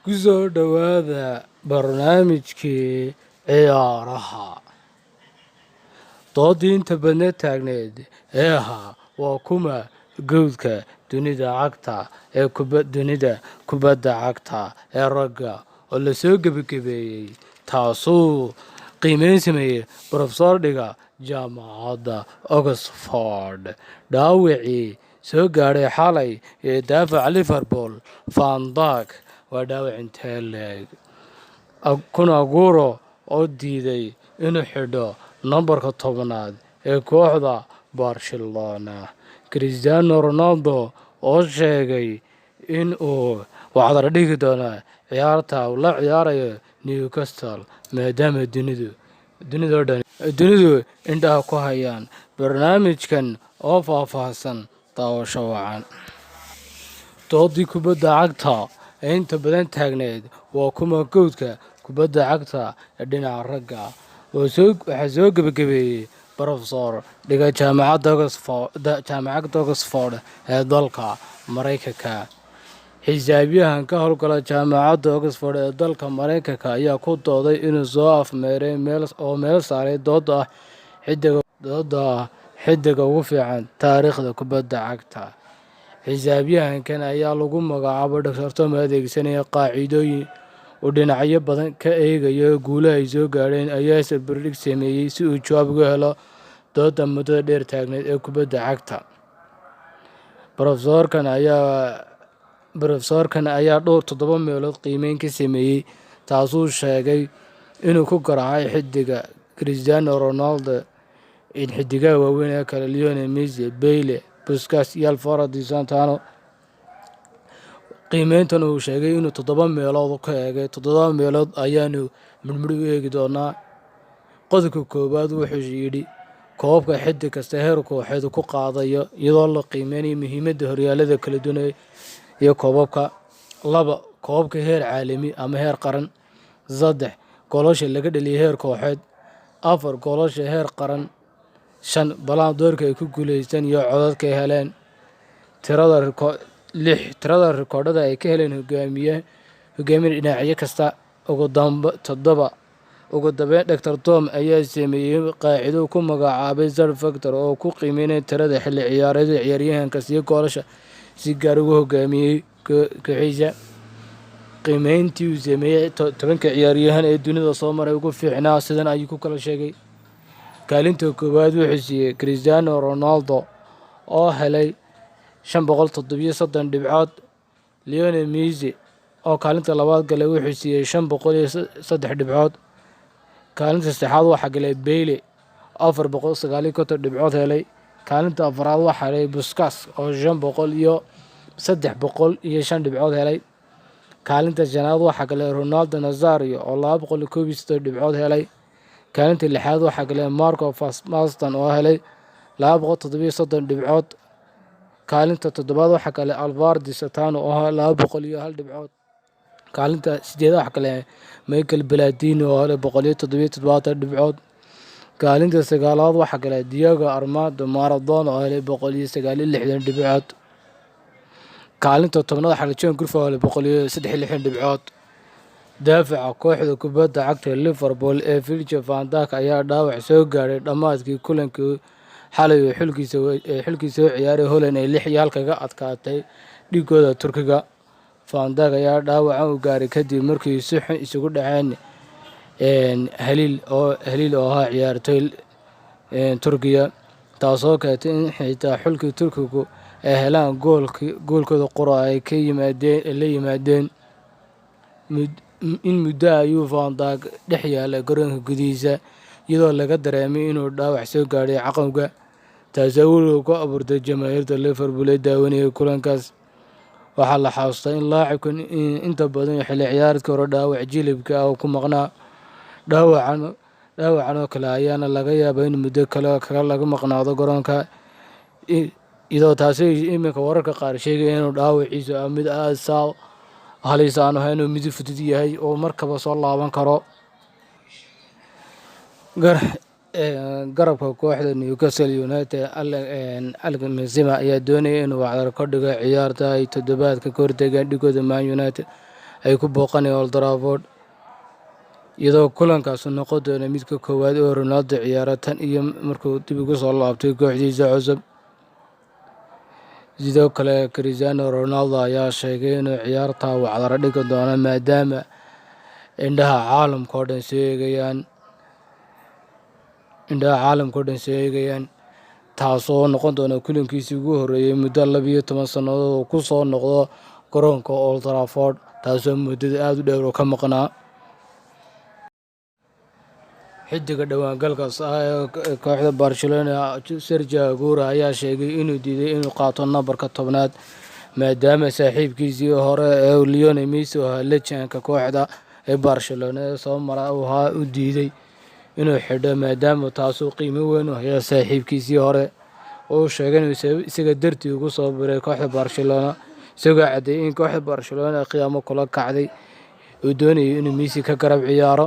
Ku soo dhowaada barnaamijkii ciyaaraha. Doodii inta badneed taagneed ee ahaa waa kuma GOAT-ka dunida cagta ee dunida kubadda cagta ee ragga oo lasoo gebagabeeyey, taasuu qiimeyn sameeyey professor dhiga Jaamacadda Oxford. Dhaawacii soo gaadhay xalay ee daafaca Liverpool Van Dijk waa dhaawac intee leeg? Kun Aguero oo diiday inuu xidho nambarka 10aad ee kooxda Barcelona. Cristiano Ronaldo oo sheegay in uu wacdar dhigi doono ciyaarta uu la ciyaarayo Newcastle, maadaama dunidoo dhan dunidu indhaha ku hayaan. Barnaamijkan oo faahfaahsan, daawasho wacan. Doodii kubadda cagta ee inta badan taagneed waa kuma GOAT-ka kubadda cagta ee dhinaca ragga waxaa soo gebagabeeyey professor dhiga Jaamacadda Oxford ee dalka Maraykanka. Xisaabyahan ka howlgala Jaamacadda Oxford ee dalka Maraykanka ayaa ku dooday inuu soo afmeeray oo meel saaray dooda ah xiddiga ugu fiican taariikhda kubadda cagta. Xisaabyahankan ayaa lagu magacaabo Dr Tom, adeegsanaya qaacidooyin uu dhinacyo badan ka eegayo guulaha ay soo gaadheen, ayaa isbarbardhig sameeyey si uu jawaab uga helo dooda muddada dheer taagneed ee kubadda cagta. Profesorkan ayaa dhowr toddoba meelood qiimeyn ka sameeyey, taasuu sheegay inuu ku garaacay xiddiga Cristiano Ronaldo in xiddigaha waaweyn ee kale Lionel Messi, Pele, Puskas iyo Alvaro Di Stefano. Qiimeyntan uu sheegay inuu toddoba meelood ka eegay, 7 meelood ayaanu midhmidh u eegi doonaa. Qodobka koowaad wuxuu yidhi koobka xiddig kasta heer kooxeed ku qaadayo, iyadoo la qiimeynayo muhiimadda horyaalada kala duwan iyo koobabka. Laba, koobabka heer caalami ama heer qaran. Saddex, goolasha laga dhaliyay heer kooxeed. Afar, goolasha heer qaran. Shan, Ballon d'Or-ka ay ku guuleysteen iyo codadka ay heleen. Tirada lix, tirada rikoodhada ay ka heleen hogaamiye dhinacyo kasta. Ugu damba toddoba, ugu dambeyn, Dr Tom ayaa sameeyey qaacido ku magacaabay Z factor oo ku qiimeynaya tirada xilli ciyaareed ciyaaryahankaas iyo goolasha si gaar ugu hogaamiyey kooxiisa. Qiimeyntii uu sameeyey 10-ka ciyaaryahan ee dunida soo maray ugu fiicnaa sidan ayuu ku kala sheegay. Kaalinta koowaad wuxuu siiyey Cristiano Ronaldo oo helay 537 dhibcood. Lionel Messi oo kaalinta labaad galay wuxuu siiyey 503 dhibcood. Kaalinta saddexaad waxaa galay Pele, 459 dhibcood helay. Kaalinta afraad waxaa helay Puskas oo shan boqol iyo 305 dhibcood helay. Kaalinta shanaad waxaa galay Ronaldo Nazario oo 231 dhibcood helay. Kaalinta lixaad waxaa galay Marco van Basten oo helay 237 dhibcood. Kaalinta toddobaad waxaa galay Alvaro Di Stefano oo 201 dhibcood. Kaalinta sideedaad waxaa galay Michael Platini oo helay 177 dhibcood. Kaalinta sagaalaad waxaa galay Diego Armando Maradona oo helay 169 dhibcood. Kaalinta 10aad waxaa galay John Cruyff oo helay 163 dhibcood. Daafaca kooxda kubadda cagta Liverpool ee Virgil van Dijk ayaa dhaawac soo gaadhay dhammaadkii kulankii xalay uu xulkiisa u ciyaaray Holland ee 6-1 kaga adkaatay dhigooda Turkiga. Van Dijk ayaa dhaawacan u gaaray kadib markii si xun isugu dhaceen Haliil oo ahaa ciyaartoy Turkiya, taasoo keentay in xitaa xulkii Turkigu ay helaan goolkooda qura ay ka yimaadeen la yimaadeen. In muddo ayuu Van Dijk dhex yaalay garoonka gudihiisa, iyadoo laga dareemay inuu dhaawac soo gaadhay caqabka, taasoo welwel ku abuurtay jamaahiirta Liverpool ee daawanayay kulankaas. Waxaa la xasuustaa in laacibkan inta badan xilli ciyaareedkii hore dhaawac jilibka ah ku maqnaa. Dhaawacan oo kale ayaana laga yaabaa in muddo kale laga maqnaado garoonka, iyadoo taasi iminka wararka qaar sheegaya inuu dhaawaciisu ah mid aad saa halis aan ahayn, inuu mid fudud yahay oo markaba soo laaban karo. Garabka kooxda Newcastle United Alex Benzema ayaa doonaya inuu wacdar ka dhigo ciyaarta ay toddobaadka ka hortagaan dhigooda Man United. ay ku booqanayaan Old Trafford, iyadoo kulankaasi noqon doona midka koowaad oo Ronaldo ciyaara tan iyo markuu dib ugu soo laabtay kooxdiisa cusub. Sidoo kale Cristiano Ronaldo ayaa sheegay inuu ciyaartaa wacdaro dhigi doono, maadaama indhaha caalamka oo dhan soo eegayaan, indhaha caalamka oo dhan soo eegayaan, taasoo noqon doona kulankiisii ugu horreeyay muddo 12 sannadood uu ku soo noqdo garoonka Old Trafford, taasoo muddada aada u dheer oo ka maqnaa. Xidiga dhowaangalkaas ah ee kooxda Barcelona, Sergio Aguero, ayaa sheegay inuu diiday inuu qaato nambarka 10aad, maadaama saaxiibkiisii hore ee Lionel Messi oo ahaa legend-ka kooxda ee Barcelona ee soo mara uu ahaa u diiday inuu xidho, maadaama taasuu qiimo weyn u hayo saaxiibkiisii hore oo uu sheegay inuu isaga dartii ugu soo biray kooxda Barcelona, isagoo caddeeyay in kooxda Barcelona ay qiyaamo kula kacday uu doonayay inuu Messi ka garab ciyaaro.